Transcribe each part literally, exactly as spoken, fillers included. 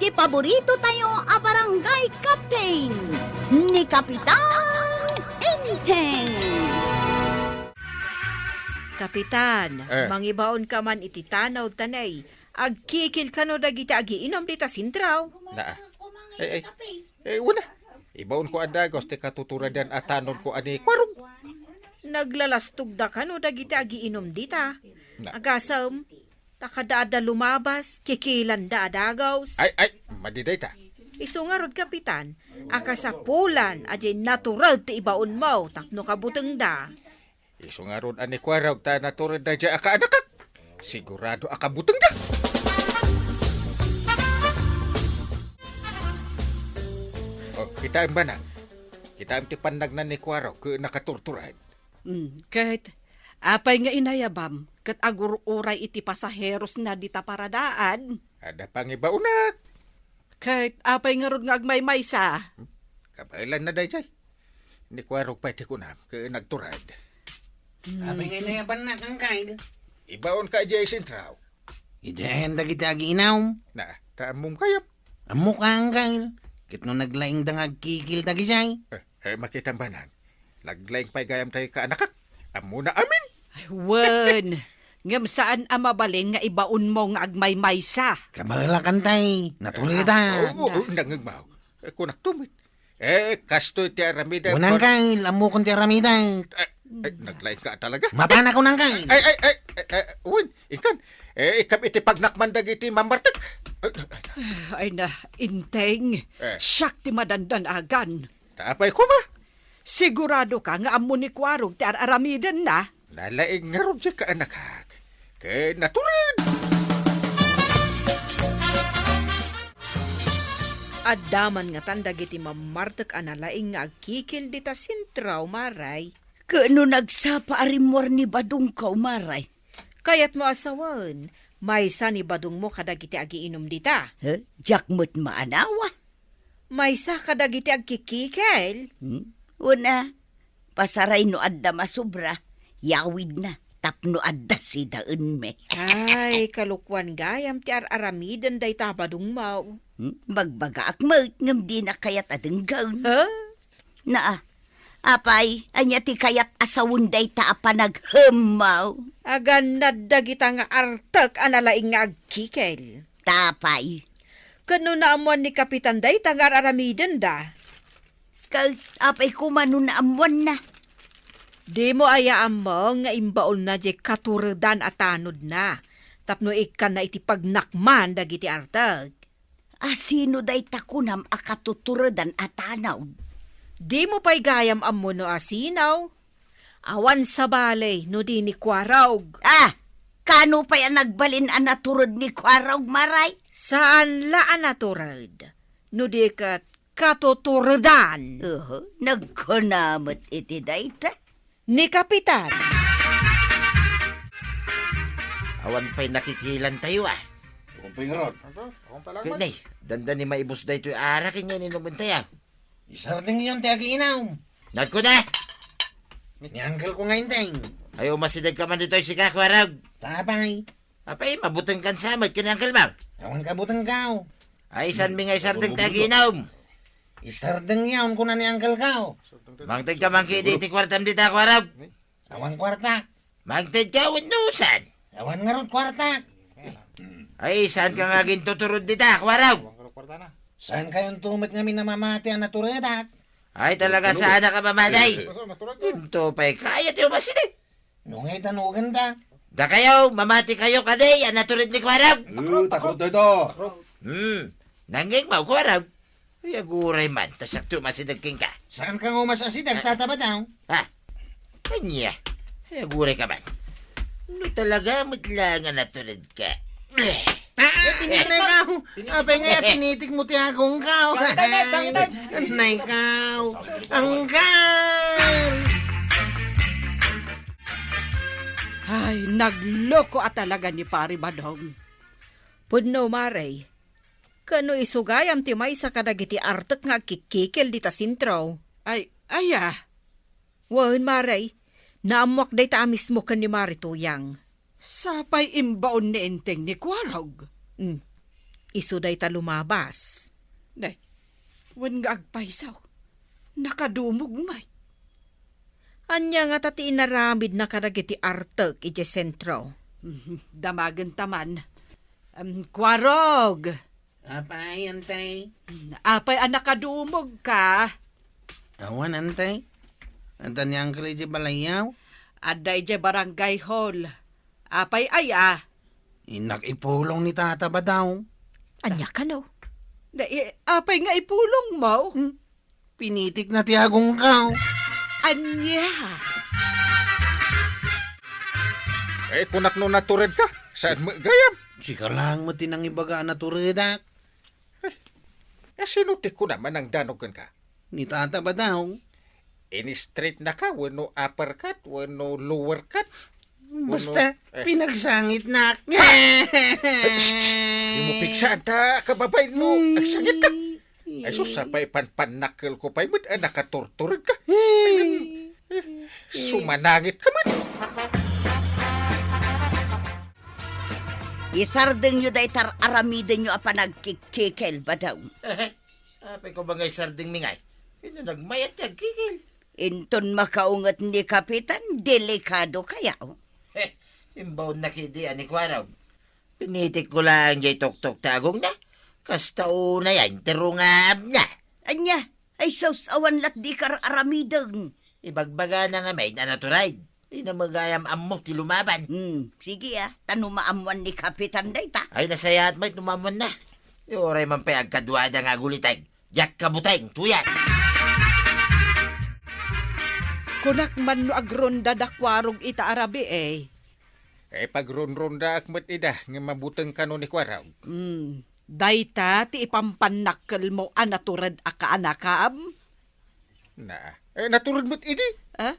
Ti paborito tayo a barangay captain, ni Kapitan Enteng. Kapitan, Eh. mangibaon ka man iti tanawta, nay. Agkikil kano dagiti agiinom dita sentro? Naa. Eh, eh, eh, wala. Ibaon ko a dagus ti katuturedan a tanod ko a ni Kuarog. Naglalastogda kano dagiti agiinom dita? Na. Agasem, ta kada adda lumabas, kikilanda a dagus. Ay, ay, madi dayta. Isu ngarud, Kapitan, a kasapulan a diay natured ti ibaonmo tapno kabutengda. Isu ngarud a ni Kuarog ta natured daydiay a kaanakak. Sigurado a kabutengda. Oh, kitaem bana. Kitaem ti pannagna ni Kuarog ket nakaturturan. Mm, ket apay nga inayabam ket agur-uray iti pasaherosna dita paradaan? Adda pangibaonak. Ket apay ngarud nga agmaymaysa? Hmm? Kabaelanna daydiay. Ni Kuarog pay ti kunam, ket nagtured. Hmm. Apay nga inayabannak, Angkel? Ibaon ka idiay sentro. Idiay ayan dagiti agiinom? Na, ta ammom gayam. Ammok, Angkel. Ket no naglaingda nga agkikil dagidiay? Eh, eh, makitam bana. Naglaing pay gayam tay kaanakak. Ammona amin. Ay, wen. Ngem saan a mabalin nga ibaonmo nga agmaymaysa. Kabaelakanta, natured. Ah, oo, oo, nangngegmo. Eh, kunakto met. Eh, kastoy ti aramidek. Kunam, Angkel, ammokon ti aramidek. Eh, eh, naglaing ka talaga. Mapanak, kunam, Angkel. Ay, ay, ay, ay, ay, wen, inkan. Eh, ikam iti pagnakman dagiti mammartek. Ay, ay, ay. Ay na, Enteng. Eh. Siak ti madandan-agan. Ta apay koma? Sigurado ka nga ammo ni Kuarog ti ar-aramidenna? Nalaing ngarud ti kaanakak. Ket natured! Adda man ngatan dagiti mammartek a nalaing nga agkikil dita sentro, Maray. Ket no nagsapa a rimmuar ni Badongko, Maray? Kayatmo a sawen, maysa ni Badongmo kadagiti agiinom dita? He? Diak met maanawa. Maysa kadagiti agkikikel? Hmm? Una, pasaray no adda masobra, yawidna, tapno adda sidaenmi. Ay, kalokuan gayam ti ar-aramiden dayta Badongmo. Hmm? Bagbagaak met, ngem dina kayat a denggen. Ha? Naa, apay, ania ti kayat a sawen dayta a panaghemmaw? Agannad dagita nga artek a nalaing nga agkikel. Ta apay? Ket no naammuan ni Kapitan dayta nga ar-aramidenda? Ket apay koma no naammuanna? Dimo aya ammo nga imbaonna diay katuredan a tanodna tapno ikkanna iti pagnakman dagiti artek? A sino dayta kunam a katuturedan a tanod? Dimo pay gayam ammo no a sino? Awan sabali no di ni Kuarog. Ah! Kano pay a nagbalin a natured ni Kuarog, Maray? Saan la a natured, no di ket katuturedan. Uhu, nagkuna met iti dayta. Ni Kapitan. Awan pay nakikilantayo, ah. Awan pay ngarud. Ket nay, dandani maibus daytoy arak nga ininumentayo. Isardengyon ti agiinom. Nagkuda! Ni Uncle ko nga Enteng. Ay, umasideg ka man ditoy sika, Kuarog. Ta apay? Apay, mabuteng kan sa met ken ni Uncle mo. Awan kabuteng kao. Ay, saan mi nga isardeng ti agiinom? Isardeng yaon kuna ni Uncle kao. Mangted ka man kadi iti kuartam dita, Kuarog. Awan kuarta. Mangted ka wenno saan? Awan ngarud kuarta. Ay, saan ka nga agintuturod dita, Kuarog? Saan kayon tumet ngamin a mamati a naturedak? Ay, talaga, saan ka mamati? Imto pay kayat ti umasideg. No ngay tanuganda. Dakayo, mamati kayo kadi a natured ni Kuarog. Eh, takot dayta. Hmm. Nangngegmo, Kuarog. Ay, aguray man, ta siak ti umasideg kenka. Saan ka nga umasideg, Tata Badong? Ha? Ania? Ay, aguray ka man. No talaga met la nga natured ka. Ah, pinitnay kao. Apay nga pinitik mo ti agong kao. Saan ka na? Saan ka na? Nay kao. Anggal! Ay, nagloko a talaga ni Pari Badong. Pudno, Mare. Kano isu gayam ti maysa kadagiti artek nga agkikkikil dita sentro? Ay, aya? Wen, Mare. Naammoak dayta a mismo ken ni Mare Tuyang. Sapay imbaon ni Enteng ni Kuarog. Mm. isu dayta lumabas. Ne, wen nga agpayso. Nakadumog met. Ania ngata ti inaramidna kadagiti artek idiay sentro? Mhm, damagenta man. Em, Kuarog! Apay, Antay? Apay a nakadumogka? Awan, Antay. Adda ni Uncle idiay balayyo? Adda idiay barangay hall. Apay aya? Innak ipulong ni Tata Badong. Ania kano? Da, i-, apay nga ipulongmo? Hmm. Pinitikna ti agongko. Ania? Eh, kunak no naturedka, saan met gayam? Sika lang met ti nangibaga a naturedak. Eh, sino ti kuna manangdanog kenka? Ni Tata Badong. In-straight na ka, wenno uppercut, wenno lower cut? Basta, wenno, eh, pinagsangitnak. Ay, shh, shh. Di mo pigsaan ta, kababay, no, agsangit ka. Ay, sus, apay panpannakkel ko pay met, ah, nakaturtured ka. Ay, eh, sumanangit ka man. Isardengyo dayta ar-aramidenyo a panagkikkikil, Badong. Apay ko ba nga isardengmi ngay? Ino nagmayat ti agkikil? Inton makaunget ni Kapitan, delikado kaya. Heh, imbaon na kidi a ni Kuarog. Pinitik ko lang jay tuktok ti agongna. Kasta unayan ti rungabna. Ania? Ay sus, awan lat di kar-aramideng. Ibagbagana ngamin a natured. Dina met gayam ammo ti lumaban. Hmm, sige, ah, ta no maammuan ni Kapitan dayta. Ay, nasayaat met no maammuanna. Di uray man pay agkaduada nga aguliteg. Diak kabuteng, tuyat. Kunak man no agronda da Kuarog ita a rabii, eh. Eh, pagronrondaak met ida, nga mabuteng kano ni Kuarog. Hmm, dayta ti ipampannakkelmo a natured a kaanakam? Na, eh, natured met idi. Ah?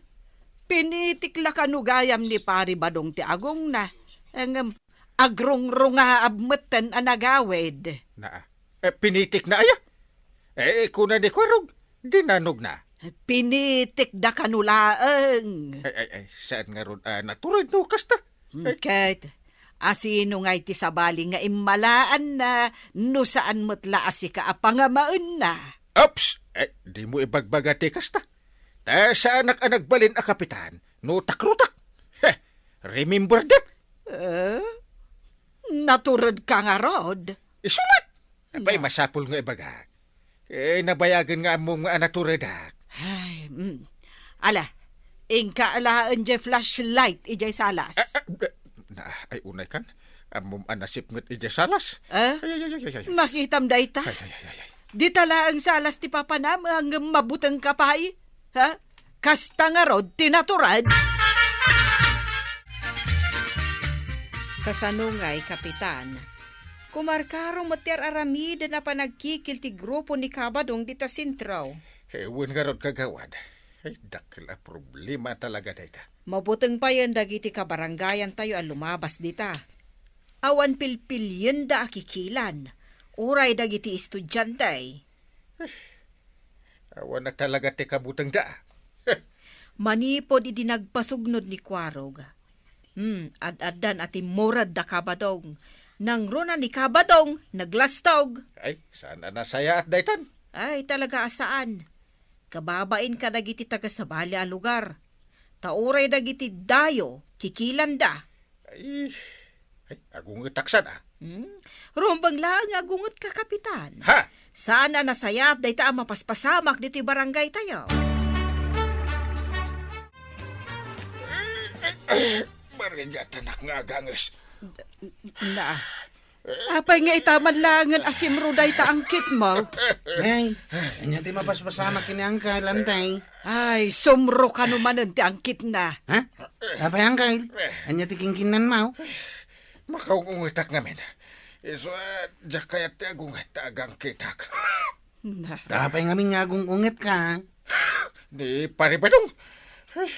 Pinitik la kano gayam ni Pari Badong ti agongna. Ngem, agrongrungaab metten a nagawid. Na, eh, pinitik na aya? Eh, kuna ni Kuarog, dinanogna. Pinitik da kano laeng. Ay, ay, ay, saan ngarud a natured no kasta? Hmm, ket, asino ngay ti sabali nga immalaanna no saan met la a sika a pangamaenna? Oops! Eh, di mo ibagbaga ti kasta. Ta saanak a nagbalin a kapitan no takrotak. Heh, remember that? Eh? Natured ka ngarud? Isu met! Apay, masapul nga ibagak. Eh, nabayagen nga ammom nga a naturedak. Ay, mm. Ala, inka alaen jay flashlight ijay salas. Ah, ah, na, ay, unay kan. Ammom a nasipnget ijay salas. Eh? Ay, ay, ay, ay, ay. Makitam dayta? Ay, ay, ay, ay, ay. Dita laeng salas ti papanam, ngem mabuteng ka pay? Ha? Kasta ngarud ti natured? Kasano ngay, Kapitan? Kumarkaro met ti ar-aramiden a panagkikil ti grupo ni Kabadong dita sentro. Eh, wen ngarud, kagawad. Ay, dakkel a problema talaga dayta. Mabuteng payen dagiti kabarangayantayo a lumabas dita. Awan pilpilienda a kikilan, uray dagiti estudiante. Eh, awan na talaga ti kabutengda. Manipud idi nagpasugnod ni Kuarog, hmm, ad-addan a timmured da Kabadong. Nangruna ni Kabadong, naglastog. Ay, saan a nasayaat daytan? Ay, talaga a saan. Kababain kadagiti taga-sabali a lugar. Ta uray dagiti dayo, kikilanda. Ay, ay, agungetak saan, ah. Hmm? Rumbeng laeng nga agungetka, Kapitan. Ha? Saan a nasayaat dayta a mapaspasamak ditoy barangay tayo. Marigatanak nga aganges. Na, apay nga itaman laengen a simro dayta angkitmo? Ay, ania ti mapaspasamak ken ni Angkal, Antay? Ay, sumro kano manen ti angkitna. Ha? Apay, Angkal? Ania ti kinkinnanmo? Makaung-ungetak ngamin. Isu a diak kayat ti agunget ta agangkitak. Na. Apay ngamin nga agung-ungetka? Ni Pari Badong. Ay,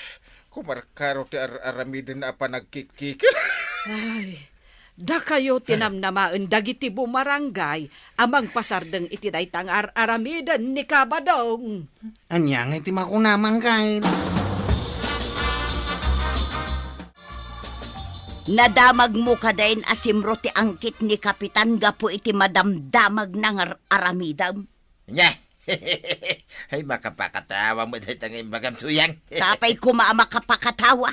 kumarkaro ti ar-aramiden a panagkikikil. Ay, dakayo ti namnamaen dagiti bumarangay a mangpasardeng iti dayta nga ar-aramiden ni Kabadong. Ania ngay ti makunam, Angkal? Nadamagmo kadi a simro ti angkit ni Kapitan gapu iti madamdamagna nga ar-, aramidem? Nya. Ay, makapakatawa met dayta nga imbagam, Tuyang. Sapay koma a makapakatawa.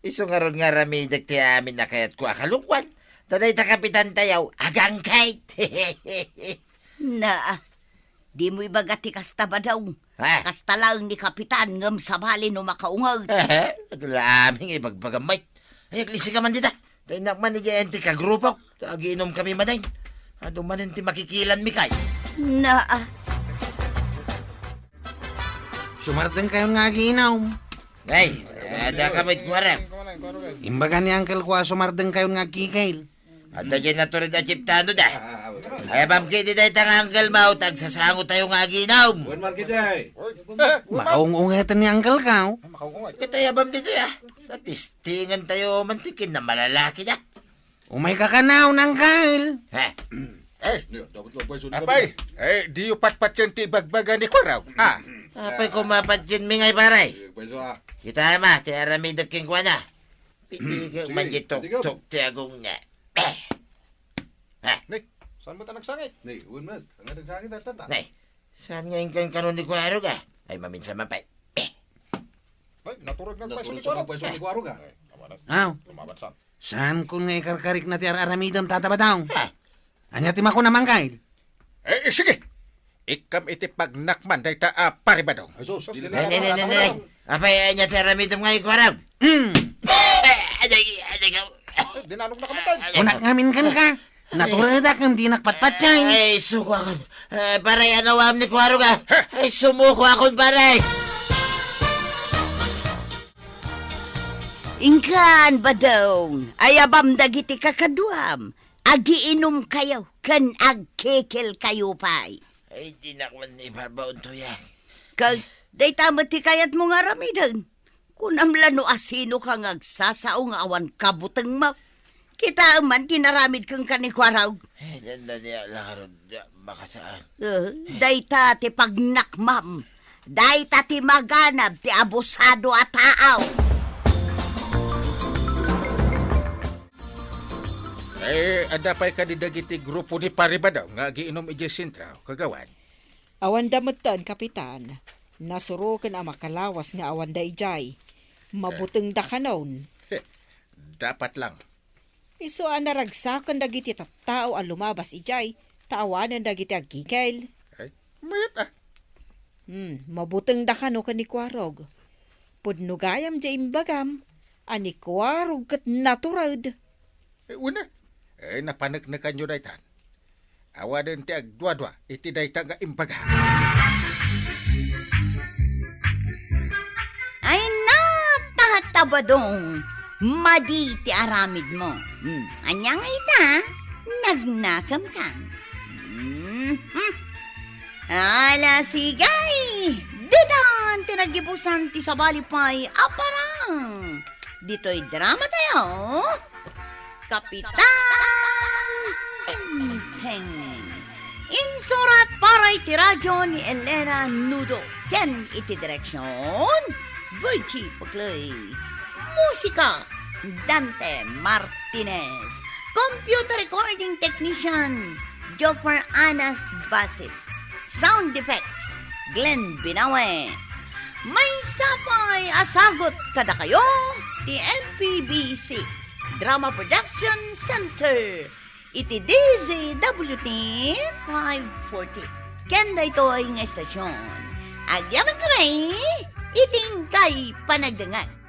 Isu ngarud nga aramidek ti amin a kayatko a kalukuan. Ta dayta kapitantayo, agangkit. Naa, dimo ibaga ti kasta, Badong. Ha? Kasta laeng ni Kapitan, ngem sabali no makaunget. Aha, adu la amin nga ibagbagam met. Ay, aglisi ka man dita. Ta innak man idiay ti kagrupok. Ta agiinom kami manen. Adu manen ti makikilanmi kay. Naa. Sumardengkayon nga agiinom. Ay, adda ka met, kuarem. Imbaga ni Uncle ko a sumardengkayon nga agkikil. Adda diay natured a chiptano da. Ay, abam kiti dayta nga uncle mo, ta agsasangotayo nga agiinom. Wen man kiti. Makaung-ungeten ni Uncle ko. Ket ay, abam ditoy, a. Ta testingentayo man ti kinamalalaki da. Umayka kano, Uncle. Ha? Eh, Apay, eh, diyo patpatien ti ibagbaga ni Kuarog, a? Apay, koma patienmi ngay, pare. Kita ma, ti aramidek kenkuana. Pitigek man di tuktok ti agongna. Ha? Ni, saan met a nagsangit? Ni, wen met. Ania ti nagsangit, a, tata? Ni, saan nga inkan kano ni Kuarog, a? Ay, maminsan man pay. Ay, natured nga agpayso ni Kuarog. Natured nga agpayso ni Kuarog, a. Ay, tama na. Aw. Lumaban saan? Saankon nga ikarkarikna ti ar-aramidem, Tata Badong? Ha? Ania ti makunam, Uncle? Eh, sige. Ikkam iti pagnakman dayta a Pare Badong. Ay, sus, di Ne, ne, ne, ne, ne. Apay, ania ti aramidem nga, Kuarog? Mm. Ay, ay, ay, ay, ay. Eh, dinanogna kami, Tay. Kunak ngamin kenka. Naturedak ngem dinak patpatien. Ay, suko akon. Eh, pare, ania awan ni Kuarog, a? Ay, sumuko akon, pare. Inkan, Badong, ayabam dagiti kakaduam. Agiinumkayo ken agkikilkayo pay. Ay, dinak man ibabaon, Tuyang. Ket dayta met ti kayatmo nga aramiden. Kunam la no asinoka nga agsasao nga awan kabutengmo. Kitaem man ti naramid kenka ni Kuarog. Eh, danda niya la ngarud makasaan. Eh, dayta ti pagnakmam. Dayta ti maganab ti abusado a tao. Eh, adda pay kadi dagiti grupo ni Pare Badong nga agiinom idiay sentro, Kagawad? Awanda metten, Kapitan. Nasuroken a makalawas nga awanda idiay. Mabutengda kanon. Dapat lang. Isu a naragsaken dagiti tattao a lumabas idiay, ta awanen dagiti agkikil. Ay, mayat, a. Hmm, mabutengda kano ken ni Kuarog. Pudno gayam diay imbagam a ni Kuarog ket natured. Eh, wen a. Eh, napaneknekanyo daytan. Awanen ti agduadua iti dayta nga imbaga. Ay, natatabadong, madi ti aramidmo. Hmm, ania nga ita? Nagnakemkan. Hmm, hmm. Ala, sige. Ditan ti naggibusan ti sabali pay a parang. Ditoy drama tayo. Kapitan Enteng. Insurat para iti radyo ni Elena Nudo ken iti direksyon, Virgie Paclay. Musika, Dante Martinez. Computer recording technician, Joffer Anas Basil. Sound effects, Glenn Binawe. Maysa pay a sagut kadakayo ti M P B C Drama Production Center iti D Z W T five forty. Ken daytoy nga estasyon, agyamankami iti inkay panagdengngeg.